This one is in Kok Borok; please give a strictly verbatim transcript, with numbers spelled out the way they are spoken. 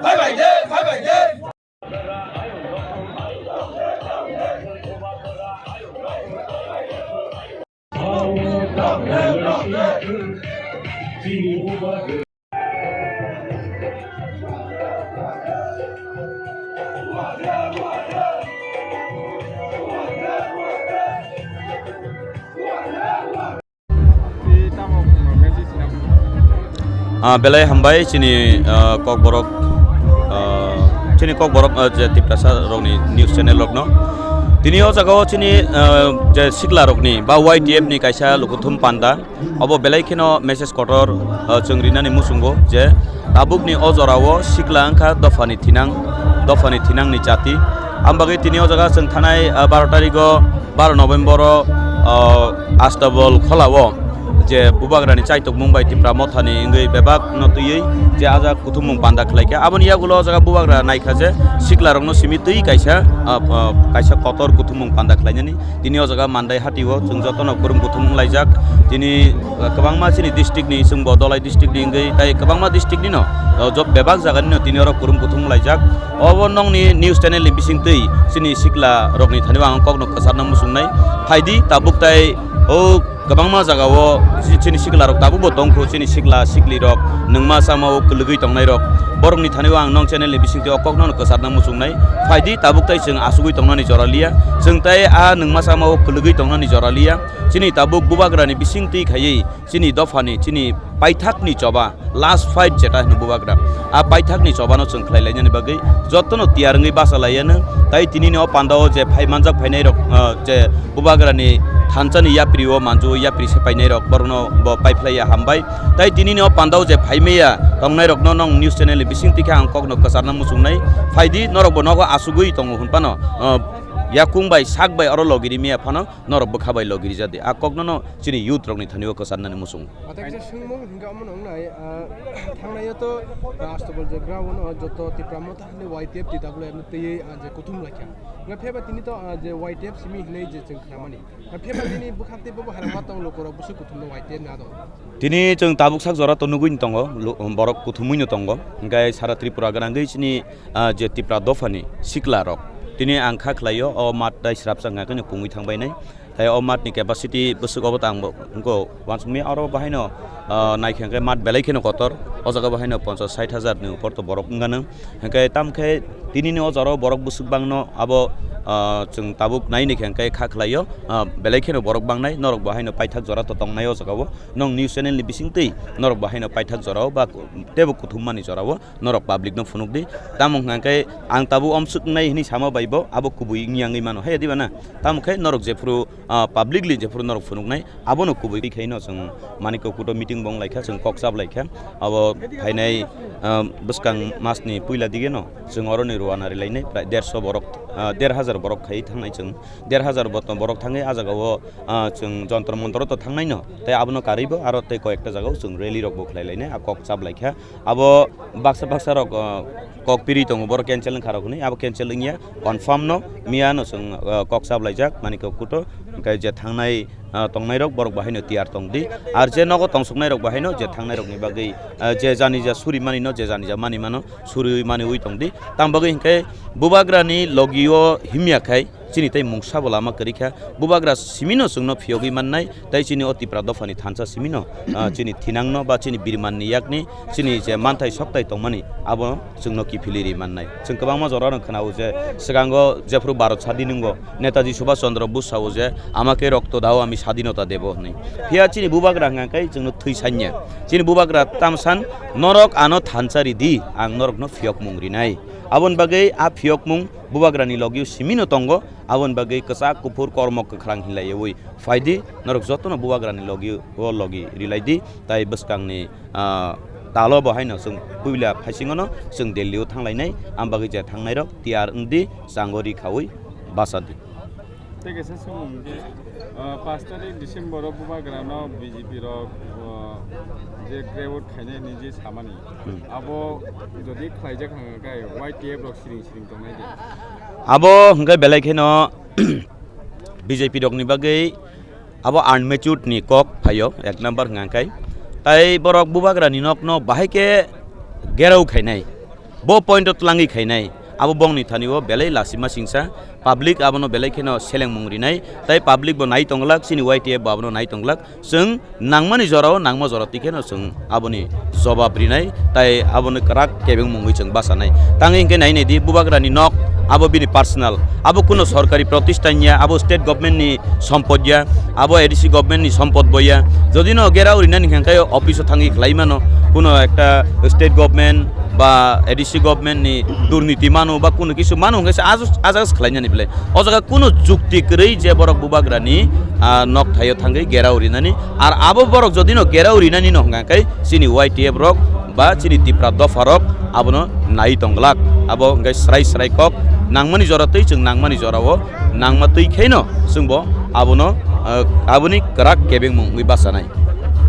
Bye bye de, bye bye de. Ah, belai hambai chini, ah, kokborok, ah, chini kokborok, ah, je Tiprasa rokni news channel rokno. Tini o jaga o chini, ah, je sikla rokni ba Y T F ni kaisa lukuthum panda. Obo belai kheno message kotor, ah, chwng rinani muchungo je tabukni o jorao sikla wngkha dophani thinang, dophani thinangni jati. Ang bagwi tini o jaga chwng thanai, ah, baro tarigo, baro November o, ah, Astabol Khola o je bubagrani chaitokmung bai Tipra Mothani wngwi bebak no twiwi je ajak kuthumung panda khlaikha. Aboni yagulo o jaga bubagra naikha je sikla rokno simi twi kaisa, ah, ah, kaisa kotor kuthumung panda khlainani. Tini o jaga Mandai hati o chwng jotono kurum kuthum wnglaijak. Tini, uh, kwbangma chini district ni, chwng bo Dholai district ni wngwi tai kwbangma district ni no, uh, job bebak jaga ni no tini oro kurum kuthum wnglaijak. Obo nokni news channel ni bising twi chini sikla rok ni thani o ang kok no kwcharna muchung nai. Phaidi tabuk tai o kwbangma jaga o chi-, chini sikla rok tabuk bo tong kho, chini sikla sikli rok nwngma sama o kwlwgwi tong nai rok. Borok ni thani o ang nong channel ni bising twi o kok no kwcharna muchung nai. Phaidi tabuk tai chwng asugwi tong nani jora liya. Chwng tai a nwngma sama o kwlwgwi tong nani jora liya. Chini tabuk bubagra ni bising twi khaiwi chini dopha ni, chini paithak ni choba, last fight jeta hino bubagra. A paithak ni choba no chwng khlai lainani bagwi joto no tiyar wngwi bacha laiya nw. Tai tini ni o panda o je phai manjak phainai rok, ah, je bubagra ni thansa ni yapri o manju o yapri se painai rok borok no bo pai phlai ya hambai. Tai tini ni o panda o je phai maya tong nai rok no nong news channel ni bising twi khe ang kok no kwcharna muchung nai. Phaidi norok bo nogo asugwi tongo hwn phano, ah, yakung bai sak bai oro logi ri maya phano norok bwkha bai logi rijadi. A kokno no chini youth rokni thani o kwcharnani muchungo. Athai kaisa swngmung hingka omo nongnai, ah, thangnai yo to, ah, Astabol je ground o joto Tipra Motha hwnwi Y T F T W F no twiwi, ah, je kuthum laikha. Nga pheba tini to, ah, je Y T F simi hinwi je chwng khnamani. Nga pheba tini bwkhak tei bobo harang ma tong lukurok bwswk kuthumno Y T F ni ado. Tini chwng tabuk sak jora to nugwi tongo, lu-, borok kuthumwi no tongo. Hingke sara Tripura gwnangwi chini ah, je Tipra dophani sikla rok tini ang kha khlaio, o mat dai srapsa wngkha khe pungwi thang bainai. Tai o mat ni capacity bwswk obo tang bo wngkha uansukmani aro bahaino, ah, naikhe hwnkhe mat belai kheno kotor, o jaga bahaino ponchas sait hajar ni upor to borok wngkha nw. Hwnkhe tamo khe tini ni o jora o borok bwswk bangno abo, ah, chwng tabuk nai ni khe hwnkhe kha khlaio, ah, belai kheno borok bangnai, norok bahaino paithak jora to tongnai o jaga o. Nong news channel ni bising twi norok bahaino paithak jora o ba teibo kuthum mani jora o. Norok public no phunuk di. Tamo hwnkha khe ang tabuk omswk wngnai hwnwi sama bai bo abo kubui wngya wngwi mano, hai diba na? Tamo khe norok jephuru, ah, publicly jephuru norok phunuknai, abono kubui khaino chwng Manikya Kuto meeting bo wng laikha, chwng kok chap laikha. Abo phainai, ah, bwskang mas ni puila dige no chwng oro ni rwna rwlainai prai derso borok, ah, der hajar borok khai thangnai chwng. Der hajar bo-, borok thangwi ah jaga o, ah, chwng Jontor Montor o to thangnai no, tei abono karwi bo aro tei koi ekta jaga o chwng rally rok bo khlai lainai, ah, kok chap laikha. Abo baksa baksa rok, ah, kok piri tongo, borok cancel wngkha rok hwnwi, abo cancel wngya, confirm no miya no chwng, ah, kok chap laijak, Manikya Kuto, hwnkhe je thangnai, ah, tongnai rok borok bahaino tiyar tong di, ar je nogo tongsuknai rok bahaino je thangnai rok ni bagwi, ah, je jani ja suri mani no, je jani ja mani mano suri mani ui tong di, tamo bagwi hwnkhe bubagra ni logi o himya khai, chini tei mungsa bo lama kwrwi kha. Bubagra simi no chwngno phiyogwi mannai, tei chini o Tipra dophani thansa simi no, ah, chini thinang no ba chini birman ni yak ni chini je manthai soktai tongmani abo chwngno kiphilwi ri mannai. Chwng kwbangma jora no khwnao je swkango jephru Bharat sadin wngo, Netaji Subhash Chandra Bose sao je, "Amake rokto dao, ami sadinota debo" hwnwi. Phiya chini bubagra hwnkha khe chwngno thwi sanya. Chini bubagra tamsan, "Norok ano thansa ridi, ang norokno phiyokmung rinai." Aboni bagwi a phiyokmung bubagrani logio simino tongo, aboni bagwi kwchak kuphur kormo kwkhrang hinlaiwi phaidi, norok jotono bubagrani logio logi rilaidi, tai bwskangni, ah, talo bo haino chwng puila phaisingono chwng Delhi o thanglainai, am bagwi je thangnairok tiyar wngdi, chango ri khaui bachadi. Tei kaisa swngmung je, ah, pash tarik December o bubagrano B J P rok, ah, je grab out khainai hinwi je samani, hmm, abo jodi khlaijak hwnkhe Y T F rok siring siring tongnai de? Abo hwnkhe belai kheno B J P rokni bagwi abo unmatured ni kok phaio, ek number hwnkha khe. Tai borok bubagrani nokno bahai khe gerao khainai, bo point o tlangwi khainai, abo bongni thani o belai lasima singsa, public abono belai kheno selengmung rinai, tai public bo nai tonglak, chini Y T F bo abono nai tonglak, chwng nangmani jorao nangma jora twi kheno chwng aboni jobab rinai, tai aboni kwrak kebengmungwi chwng bachanai. Tangwi hwnkhe nai naidi bubagrani nok, abo bini personal, abo kuno sorkari protisthan ya, abo state government ni sompod ya, abo A D C government ni sompod bo ya. Jodi no gerao rinani hwnkhe office o thangwi khlai mano, kuno ekta state government ba A D C government ni durniti mano ba kuno kisu mano hwnkhe se ajas, ajas khlainani belai. O jaga kuno jukti kwrwi je borok bubagrani, ah, nok thaio thangwi gerao rinani. Ar abo borok jodi no gerao rinani no hwnkha khe chini Y T F rok ba chini Tipra dopha rok abono nai tongglak. Abo hwnkhe srai srai kok nangmani jora twi chwng nangmani jorao nangma twi khaino chwngbo abono, ah, aboni kwrak kebengmung wngwi bachanai.